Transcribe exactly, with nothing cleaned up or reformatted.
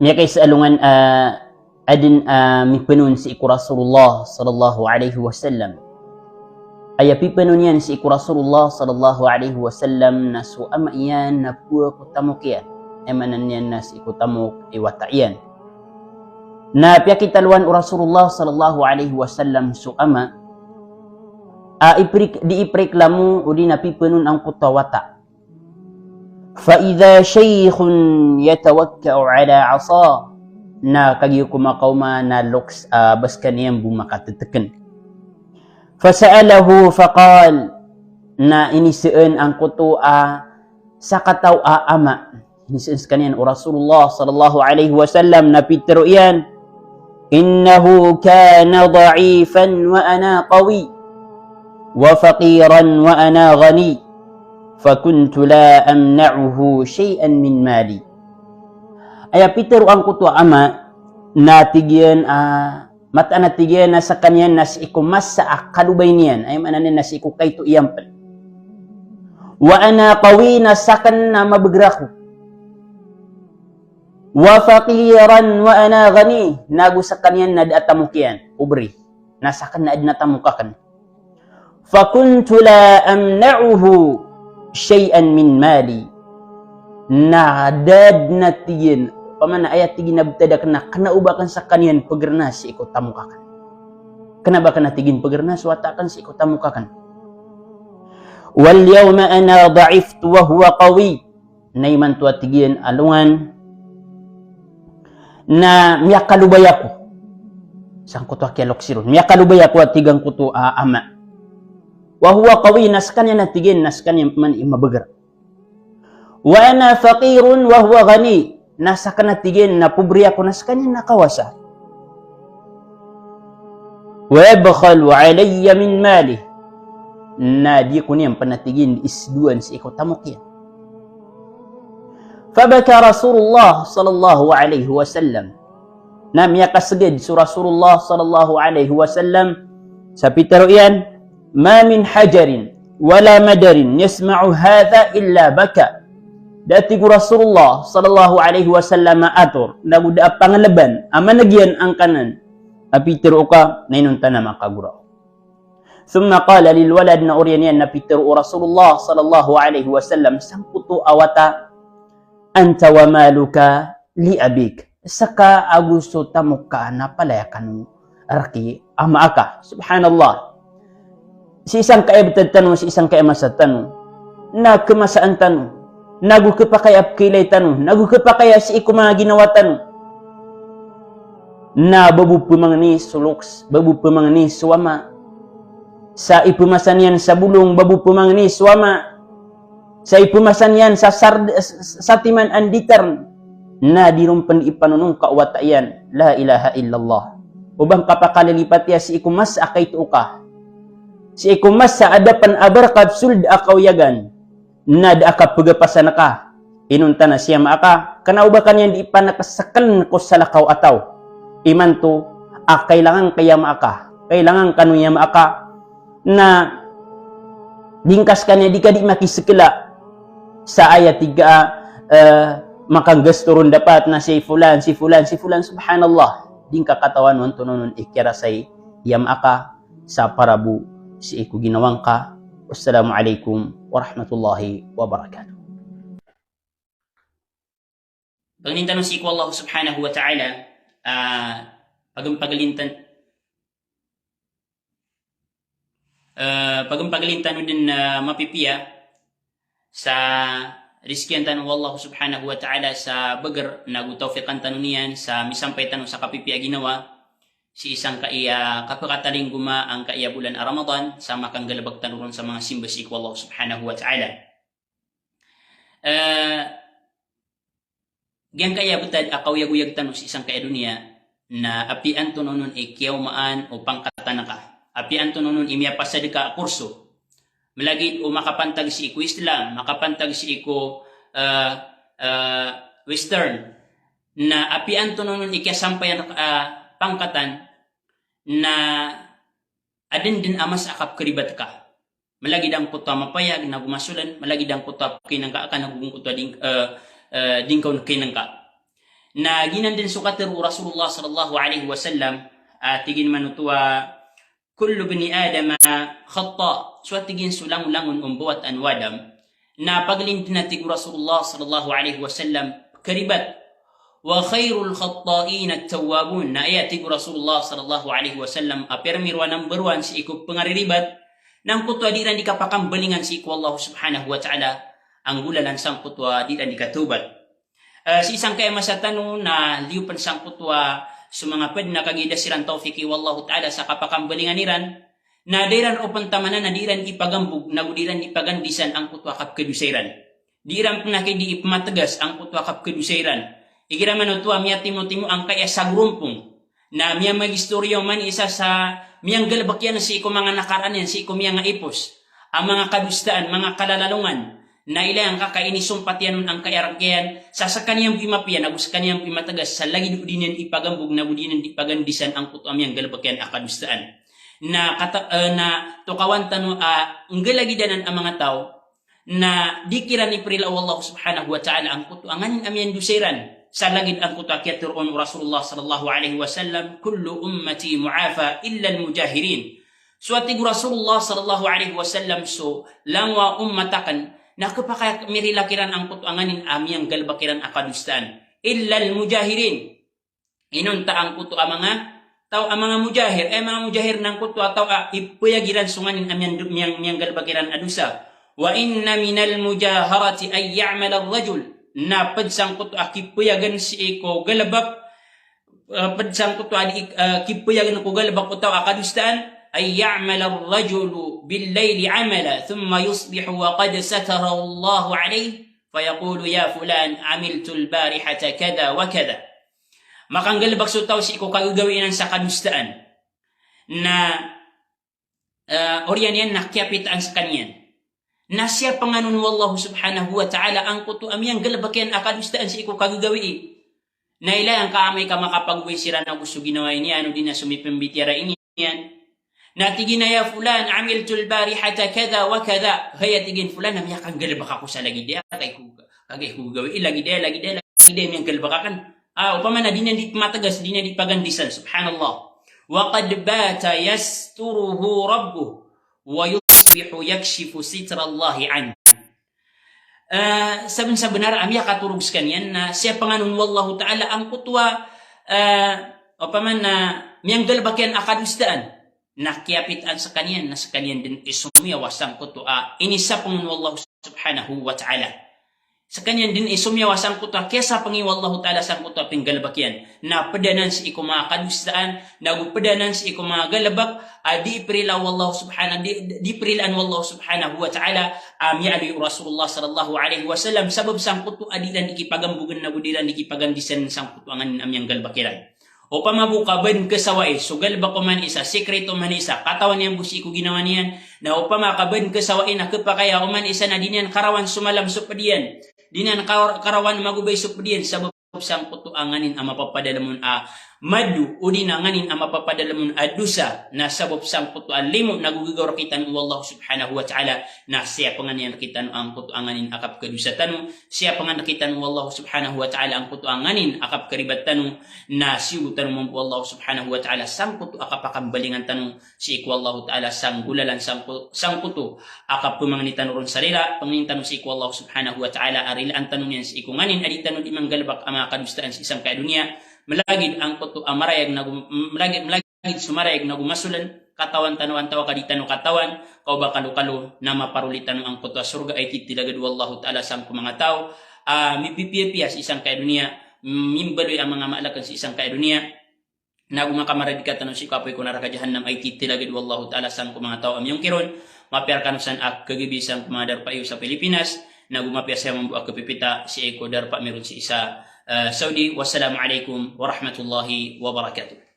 Miyakaisa a alongan a, adn a mipnon sii ko Rasulullah sallallahu alaihi wasallam. Aya pipnon iyan sii ko Rasulullah sallallahu alaihi wasallam na so ama iyan na poa ko tamok iyan. Aya maana niyan na sii ko tamok i wata iyan. Na piyakitalowan o Rasulullah sallallahu alaihi wasallam so ama a iprik-, di ipreklamo odi na pipnon angkoto a wata. Fa idha shaykhun yatawakka'u ala 'asa. Na kagiya ko makaoma na loks a ba skaniyan bo makatetekn. Fasa'alahu faqal. Na inisaan angkoto a sakataw a ama. Inisaan skaniyan o Rasulullah sallallahu alaihi wasallam na pitharo iyan, "Innahu kana dha'ifan wa ana qawi, wa faqiran wa ana ghani, fa kuntu la amna'uhu shay'an min mali." Aya pitharo angkoto a ama na tig iyan a, mataan a tig iyan na skaniyan na sii ko masa a kalobay niyan, aya maana niyan na sii ko kaito iyan pn. Wa ana qawi, na sakn na mabagr ako. Wa faqiran wa ana ghani, nago skaniyan na da a tamok iyan, pobre. Na sakn na adn a tamok akn. Fa kuntu la amna'uhu shay'an min mali. Na da dn a tig iyan, opama na aya tig iyan a btad akn na kna o ba akn skaniyan pgrna sii ko tamok akn. Kna o ba akn a tig iyan pgrna so wata akn sii ko tamok akn. Wal yawma ana dha'iftu wa huwa qawi. Na imanto a tig iyan a alongan na miyakalobay ako. Sangkoto a kiyaloksi ron. Miyakalobay ako a tig angkoto a ama. Wa huwa qawi, na skaniyan a tig iyan, na skaniyan man i mabagr. Wa ana faqirun wa huwa ghani. Na sakn a tig iyan na pobre ako, na skaniyan na kawasa. Wa yabkhalu alayya min malih. Na di ako niyan pn a tig iyan di isdoan sii ko tamok iyan. Fabaka Rasulullah sallallahu alaihi wasallam. Na miyakasgd so Rasulullah sallallahu alaihi wasallam sa pitharo iyan, "Ma min hajarin wala madarin yasma'u hadha illa baka." Da, tig o Rasulullah sallallahu alaihi wasallam, a ator, nago da a panglban a maneg iyan angkanan a pitharo ka na inonta na makagora. Thumma qala lil walad, na oriyan iyan na pitharo o Rasulullah sallallahu alaihi wasallam sangkoto a wata, "Anta wa maluka li abik." Ska ago so tamok ka na palaya kano rk i ama aka. Subhanallah. Sii sangkaya btad tano, sii sangkaya masa tano, na kmasaan tano, nago khapakay a pkhailay tano, nago khapakay a sii ko manga ginawa tano. Na ba bo pmangni so loks, ba bo pmangni so ama. Sa ipmasa niyan sa bolong, ba bo pmangni so ama. Sa ipmasa niyan sa sar-, s-, s-, satiman a nditarn. Na di ron pn ipanonongka o wata iyan. La ilaha illallah. O ba ngka pakalilipati a sii ko masa a kaito ka, sii ko masa a da pn a ba rk a sold a kaoyagan, na da a kapgapasan ka. Inonta na si ama aka, kna o ba ka niyan di ipanaksakn ko salakaw a taw. Imanto a kailangan ka i ama aka, kailangan kano i ama aka, na di ngka skaniyan, di ka di makiskla sa aya tig ka, eh, makanggasto ron dapat na si fulan, si fulan, si fulan, subhanallah. Di ngka katawan o antonaa onon i kiyarasay i ama aka sa para bo sii ko ginawa ngka. Wassalamu alaikum warahmatullahi wabarakatuh. Pangnin tano sii ko Allah subhanahu wa ta'ala, ah, pagm-, paglintan, ah, pagm-, paglintan o dn, ah, mapipiya sa rizkian tano o Allah subhanahu wa ta'ala sa bagr, nago tawfiqan tano niyan sa misampay tano sa kapipiya a ginawa, sii sangkaya kapakatalingoma angkaya bolan a Ramadan, sa makanggalbk tano ron sa manga simba sii ko Allah subhanahu wa ta'ala. Eh, giyangkaya btad a kaoyagoyag tano sii sangkaya doniya, na apiya antonaa onon i kiyaomaan o pangkatan ka, apiya antonaa onon i miyapasad ka a kurso, malagid o makapantag sii ko Islam, makapantag sii ko, eh, eh, Western, na apiya antonaa onon i kiyasampayan ka a pangkatan, na adn dn a masa a kapkharibat ka. Malagid angkoto a mapayag nago masolan, malagid angkoto a pkhainangka ka nago angkoto a di ngk-, eh, eh, di ngka on khainangka. Na giyanan den so katharo o Rasulullah sallallahu alaihi wasallam, ah, tig iyan man oto a, "Kullu bni Adama khata'." So a tig iyan so langolangon o mbawataan o Adam na paglindin a tig o Rasulullah sallallahu alaihi wasallam karibat. "Wa khairul khatta'ina at-tawwabun." Na aya tig o Rasulullah sallallahu alaihi wasallam a pirmiro a number one sii ko pangariribat na angkoto a di iran di kapakambalingan sii ko Allah subhanahu wa ta'ala, a nggolalan sangkoto a di iran di katawbat. Eh, sii sangkaya masa tano na liyo pen sangkoto a so manga ped na kagiya da siran tawfiki o Allahu ta'ala sa kapakambalingan iran, na da iran opama na di iran ipagambog, nago di iran ipagandisan angkoto a kapkadosa iran. Di iran pen aki di ipmategas angkoto a kapkadosa iran. Igira man oto a miyatimotimo angkaya sa gorompong. Na miyamagistoriya oman i isa sa miyanggalebek iyan sii ko manga nakaraan iyan, sii ko miyangaipos a manga kadosaan, manga kalalalongan. Na ilay angka ka inisompat iyan on angkaya rek iyan, sa sekaniyan bo i mapiya, nago sekaniyan bo i mategas, sa lagid o di niyan ipagambog, nago di niyan di pagandisan angkoto a miyanggalebek iyan a kadosaan. Na kata-, eh, na tokawan tano a nggalagidanan a manga taw, na di kiran iprila o Allah subhanahu wa ta'ala angkoto a nganin a miyandosa iran. Sa lagid angkoto a kiyatharoon o Rasulullah sallallahu alaihi wasallam, "Kullu ummati mu'afa illa al-mujahirin." So a tig o Rasulullah sallallahu alaihi wasallam, so langowan a ummat aken, na kepakay a mirila kiran angkoto a nganin a miyanggalebek iran a kadosaan. Illa al-mujahirin. Inonta angkoto a manga taw a manga mujahir, eh, manga mujahir na angkoto a taw a ipayag iran so nganin a miyang-, miyang-, miyanggalebek iran a dosa. "Wa inna minal mujaharati ay ya'mala ar-rajul." Na ped sangkoto a kipayagen sii ko galebek, eh, ped sangkoto a di, eh, kipayagen ko galebek o taw a kadosaan, "Ay ya'mala ar-rajulu bil-layli 'amala, thumma yusbihu wa qad satarahu Allahu alayh, fa yaqulu, 'Ya fulan, 'amiltu al-barihata kadha wa kadha.'" Makanggalebek so taw sii ko kagagawii niyan sa kadosaan. Na, eh, oriyan iyan na kiyapitaan sekaniyan. Na siyapengan on o Allah subhanahu wa ta'ala angkoto a miyanggalebek iyan a kadosaan sii ko kagagawii. Na ilay angka amay ka makapagoway siran ago so ginawai niyan, odi na so mipembitiyarai niyan. Na tig iyan a, "Ya fulan, 'amiltu al-barihata kadha wa kadha." Hay, a tig iyan, fulan, na miyakanggalebek ako sa lagid aya, kay ko, kagay ko gawii, lagid aya, lagid aya, lagid aya miyanggalebek aken. Ah, opama na di niyan di mategas, di niyan di pagandisan, subhanallah. "Wa qad bata yasturuhu rabbuh, wa yusbihu yakshifu sitrallahi anhu." Eh, saben-sabenar a miyakatorog sekaniyan na siyapengan on o Allahu ta'ala angkoto a, eh, opama na miyanggalebek iyan a kadosaan. Na kiyapitaan sekaniyan, na sekaniyan den i somiyawa sangkoto a inisapeng on o Allah subhanahu wa ta'ala. Sekaniyan den i somiyawa sangkoto a kiyasapeng i o Allahu ta'ala sangkoto a pinggalebek iyan. Na ped anan sii ko manga kadosaan, nago ped anan sii ko manga galebek a di iprila o Allah subhana-, di, di iprilaan o Allah subhanahu wa ta'ala a miyaaloy o Rasulullah sallallahu alaihi wasallam, sabap sangkoto a di iran di kipagambogen nago di iran di kipagandisan sangkoto a nganin a miyanggalebek iran. Opama bo ka baden kesawai so galebek o oman isa, secret o oman isa, katawan iyan bo sii ko ginawa niyan. Na opama ka baden kesawai na kepakay a oman isa na di niyan karawan somalam so ped iyan, di niyan kar-, karawan magobay so ped iyan, sabap sangkoto a nganin a mapapadalem on a mado, odi na nganin a mapapadalem on a dosa, na sabap sangkoto a limo nago gagaw rektano o Allah subhanahu wa ta'ala, na siyapengan iyan rektano angkoto a nganin a kapekadosa tano, siyapengan rektano o Allah subhanahu wa ta'ala angkoto a nganin a kapekaribat tano, na siyogo tano mambo o Allah subhanahu wa ta'ala sangkoto a kapakambalingan tano sii ko Allahu ta'ala sa nggolalan sangko-, sangkoto a kapemangni tano ron sa rila, pangnin tano sii ko Allah subhanahu wa ta'ala a rilaan tano niyan sii ko nganin a di tano di manggalebek a manga kadosaan sii sangkaya doniya, melagid angkoto a marayag nago, melagid, melagid so marayag nago masolen, katawan tano antaa ka di tano katawan, ka o ba kalokalo na maparoli tano angkoto a sorga a ititilagad o Allahu ta'ala sangko manga taw a mipipiyapiya sii sangkaya doniya, mimbaloy a manga maalaken sii sangkaya doniya, nago makamaradika tano sii ko apoy ko naraka jahannam a ititilagad o Allahu ta'ala sangko manga taw a miyongkiron. Mapiya rekano san a kegebi sangko manga darpa iyo sa Pilipinas, nago mapiya saya mambo a kepipita sii ko darpa mi ron sii sa, eh, Saudi. Wassalamu alaikum warahmatullahi wabarakatuh.